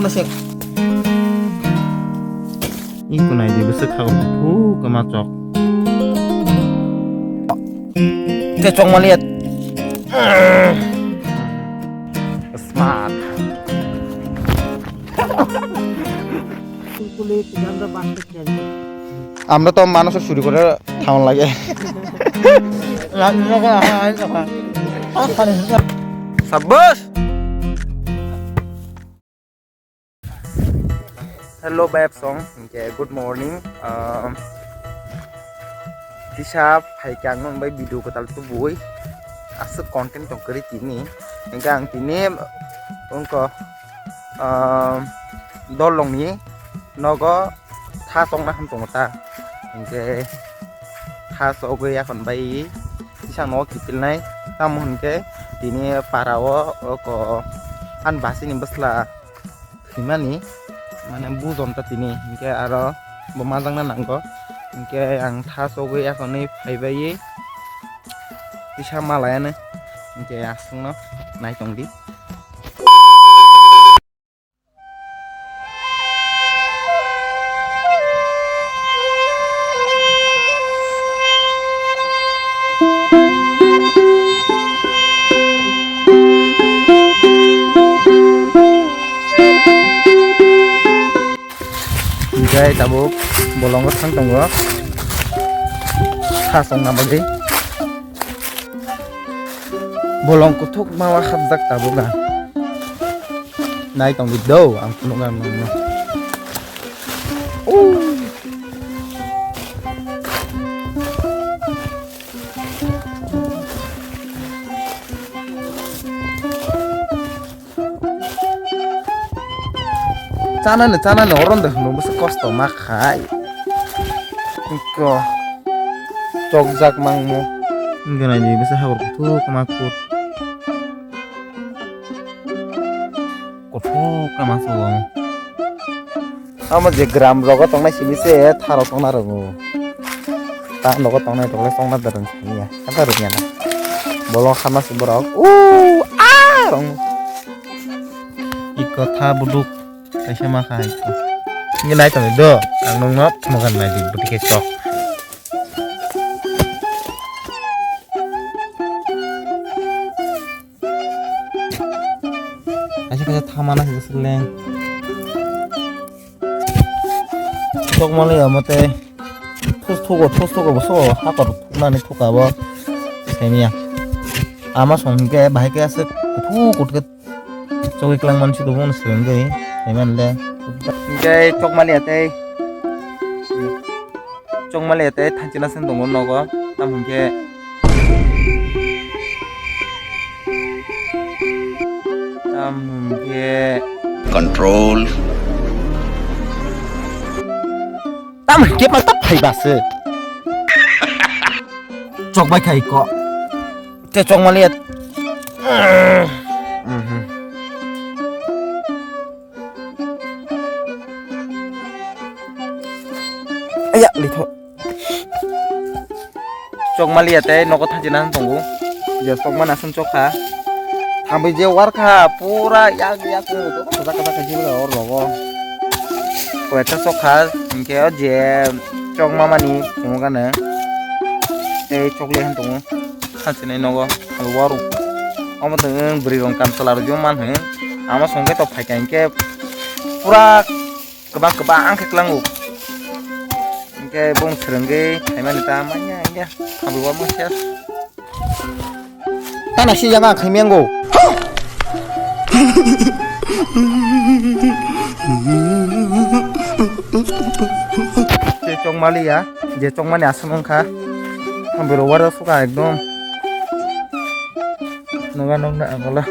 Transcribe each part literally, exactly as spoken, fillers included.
Nasik. Iko nai di bwswk kha o. Phu kama chok. Te chok maliya. Smart. আমরা তো মানুষের চুরি করে খাওয়ান লাগে। সাব্বাস। Hello, bayap song. Hingke, good morning. Um, kisa phaikhe ang nung bai video kwtal tubui. Aswk content tong kwrwi tini. Hingke ang tini wngkha, um, Dorlongni nogo tha chokna ham tongo ta. Hingke tha chogwi yakhon bai tisang nogo kiphilnai. Tamo hingke tini para o oko ani basini bwsla thwimani, mane bujon ta tini, hingke aro bo majakna nango, hingke ang tha chogwi yakhonwi phaibai tisa malayano, hingke aswkno naitongdi. Hingke tabuk bolongo thang tongo, tha chongna bagwi. Bolong kuthuk ma hapjak tabuk ang. Nai tongdi do, ang phunuk ang nangno. Chanani, chanani, oron de hwnwi bwswk kosto ma khai. Iko chokjak mangmo. Wngkha nai di bwswk habor kuthuk ma kut. Kuthuk ma sugo. Amo je gram rogo tongnai simi se tharo tongna rwngo. Ta nogo tongnai rok le tongna da rwng simi ya. Kanta rwng ya na. Bolong khama se borok. U a rong. Iko tha buduk kaisa ma kha iko. Ngi nai tong do. Ang nong no mogan nai di budike chok. Kaisa kaisa thamana se seleng. Chokmani omo tei thus thugo, thus thugo, bo so hakor thuknani thuka bo. Semiya. Ama song hingke bahai ke aswk kuthuk kuthuk ke chogwi klang mansi tongmo no seleng dei. Semiya le. Hingke chokmani atei. Chokmali tei thanchina se tongo nogo, tamo hingke, tamo hingke control. Tamo hingke ma ta phaiba se. Chokbai khai ko. Te chokmali. Mhm. Aya, litho. Chokmali ya tei nogo thanchina tongo. Je chokmani aswng chokha. Thangbai je warkha pura yak yak kasak kasak khaisi or rogo. Koyekta chokha hingke o je chokmamani tongo gana. Tei chokle han tongo. Thanchini nogo waro. Omo tong bwrwi rong kam chwla rok joma man hwn. Ama songke to phaikha hingke pura kwbang kwbang khe klango. Hingke bong swrwngwi phaimani ta manya hingke abo wama khe. Tana si jaga khaimyango. Je chokmali ya, je chokmani aswk wngkha. Ang bwrwi waro suka ekdom. Noga nogna angola.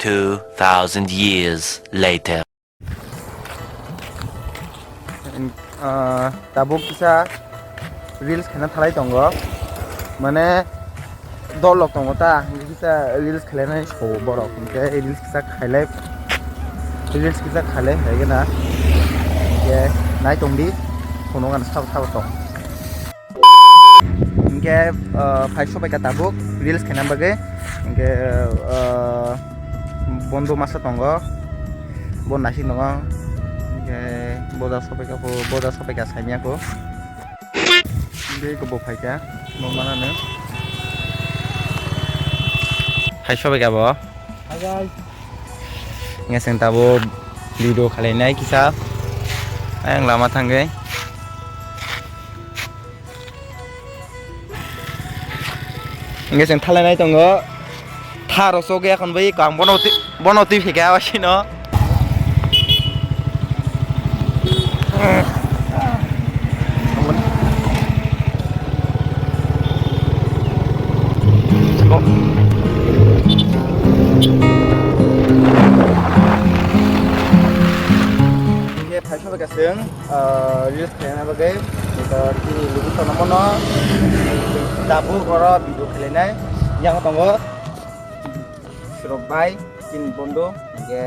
Two thousand years later. Ah, tabuk kisa reels khena thalai tongo. Mane, dolok tongo ta, hingke kisa reels khelainai so borok. Hingke reels kisa khailai, reels kisa khailai hai gana. Hingke nai tongdi, phunuk ano sabo sabo tong. Hingke, ah, phai sobai ka tabuk. Reels khaina bagwi, hwnkhe, ah, bondo masa tongo, bo naising tongo, hwnkhe boda sopaikha, boda sopaikha saimya kho. Bego bo phaikha, nukmanano. Hai sobaikha bo. Hai guys. Hwnkhe chwng tabuk video khalainai kisa. Ayang lama thangwi. Hwnkhe chwng thalainai tongo. Tha rosok ya khon bai kang bono twi, bono twi phikha wasino. Hwnkhe phaisa bai kasing, ah, reels khaina bagwi, ah, chini lugu tono mono tabuk oro video khalainai yang tongo. Surok bai, chini bondo, hwnkhe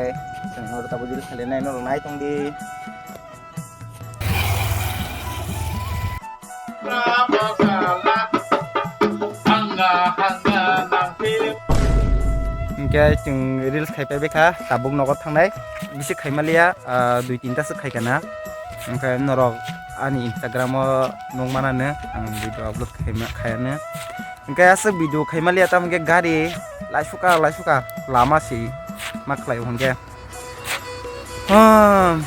chwng oro tabuk reels khalainai norok nai tongdi. Hwnkhe chwng reels khai paibaikha, tabuk nogo thangnai, bisi khaimaliya, ah, dui tinta swk khaikha na. Hwnkhe norok ani Instagram o nukmanano ang video upload khaima, khayano. Hwnkhe aswk video khaimaliya, tamo hwnkhe gari laisukha laisukha lama se ma khlaio hwnkhe. Ah,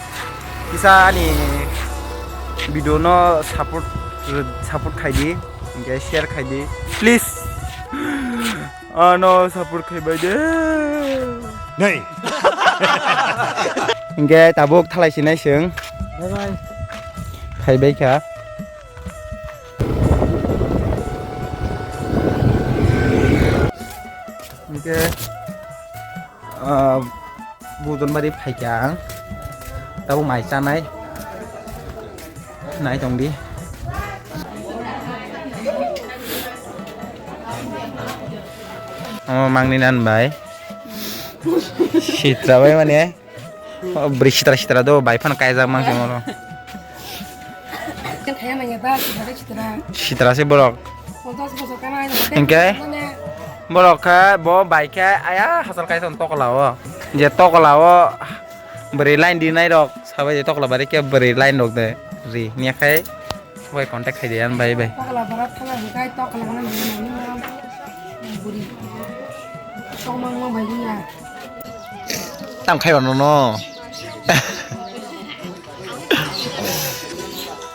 kisa ani video no support, support khaidi, hwnkhe share khaidi, please. Ano support khaibai de. Nei. Hwnkhe tabuk thalai sinai chwng. Bye bye. Khaibai kha. Hwnkhe, ah, Bujonbari phaikha ang. Tabuk mai chanai. Nai tongdi. Omo mangni nan bai. Sitra bai mane. Oh, bwrwi sitra sitra do, bai phano kaijak mang se moro. Kan kaya manya ba, sitra sitra. Sitra se borok. Ponchas bosor kana. Hingke? Borok khe, bo bai khe, aya, hasal kai ton tokla o. Je tokla o, bwrwi line di nai rok, sabai je tokla bari khe bwrwi line rok de ri. Niya khai, bai contact khai de, yan bai bai. Tokla bara thana hikai, tokla mana mana mana. Buri. Tokma ma bai ya. Tang khai wano no.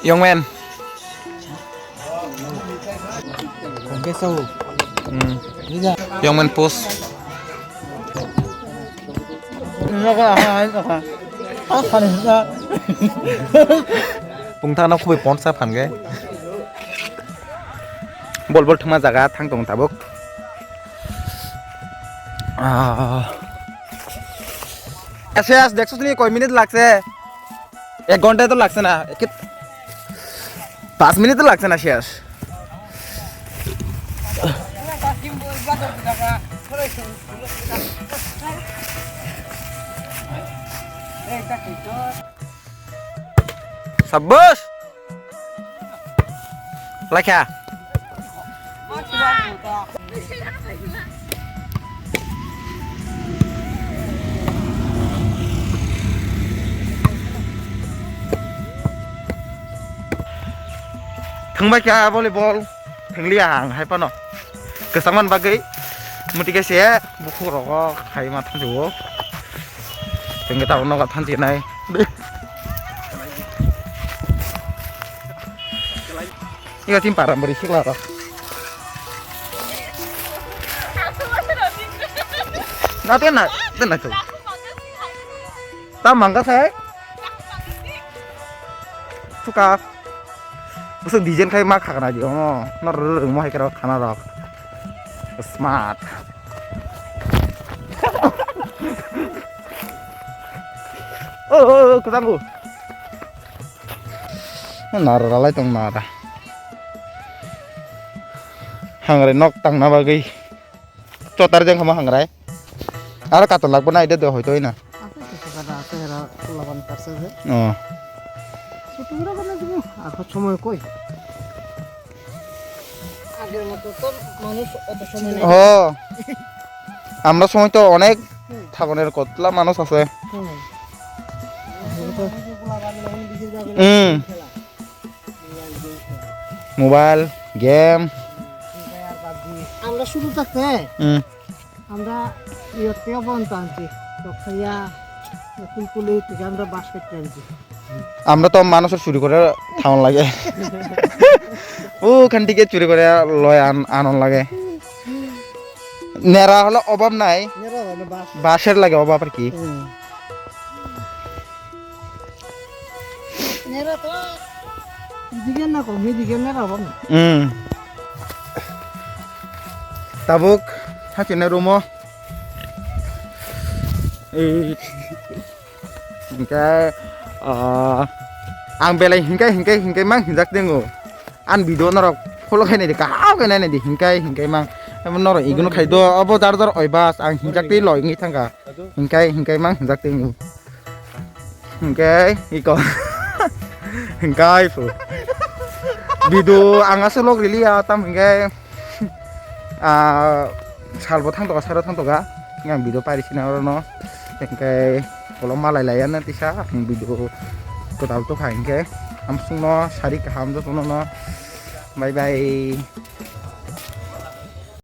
Young man. Kongke sao. Hmm. Young man post. Pungthana khubui ponsa phange. Bol bol thuma jaga thang tong tabuk. Ah. Yes, yes, dekho tini koi minute lagse? Ek ghonta to lagse na, ek, panch minute to lagse na, yes. Sabbas! Laikha. Thangbai kha volleyball. Thangliya ang hai phano. Kwchangmani bagwi muti khe se bukhuk rogo khai ma thansuo. Tengke tabuk nogo thansinai. Iga tim para beri sikla ro. Na tena, tena tu. Ta mangga sai. Suka. Busuk design khai ma khakna di, oh, no rwrwngmo hai khe rok khana rok. Smart. Oh, oh, oh, kwchanggo. Nara ralai tong nara. Hangre nok tangna bagwi. Chotar jeng khama hangrai. Aro katon lakbo nai de do hoito ina. Asai kisa kada asai hera laban karsa je. Oh. Sutura bana jibo. Ako somoy koi. এর মতো তো মানুষ অত সময় নেই। ও, আমরা সময় তো অনেক হুম। থাপনের কতলা মানুষ আছে। হুম। হুম। Mobile, game. আমরা শুরু থাকতে হুম। আমরা ইয়ত থেকে বন্ধ আনছি। তো খাইয়া কুলকুলি থেকে আমরা বাস করতে আনছি। আমরা তো মানুষের চুরি করে খাওয়ান লাগে। ওখান থেকে চুরি করে লয় আন-, আনন লাগে। নেরা হলো অভাব নাই, নেরা হলো বাস। বাসের লাগে অভাব আর কি। হুম। Nera to, idige na ko, idige nera ba. Hmm. Tabuk, hachine rumo. Eh, hingke, ah, ang belai hingke, hingke, hingke mang hinjak tengo. An video norok follow khainai di, kaham khe nainai di, hingke, hingke mang. Norok ignore khai do, obo jar jar oibas, ang hinjak tei loi wngwi thangkha. Hingkai, hingkai mang hinjak tei hingo. Hingkai, iko. Hingkai, fu. Video ang aswk log rili ya, tam hingkai. Ah, salbo thang toka, saro thang toka. Yang video pari sina oro no. Hingkai, kolom malai laya na tisa, ang video total to kha hingkai. Amsung no, sari kaham joto no no. Bye bye.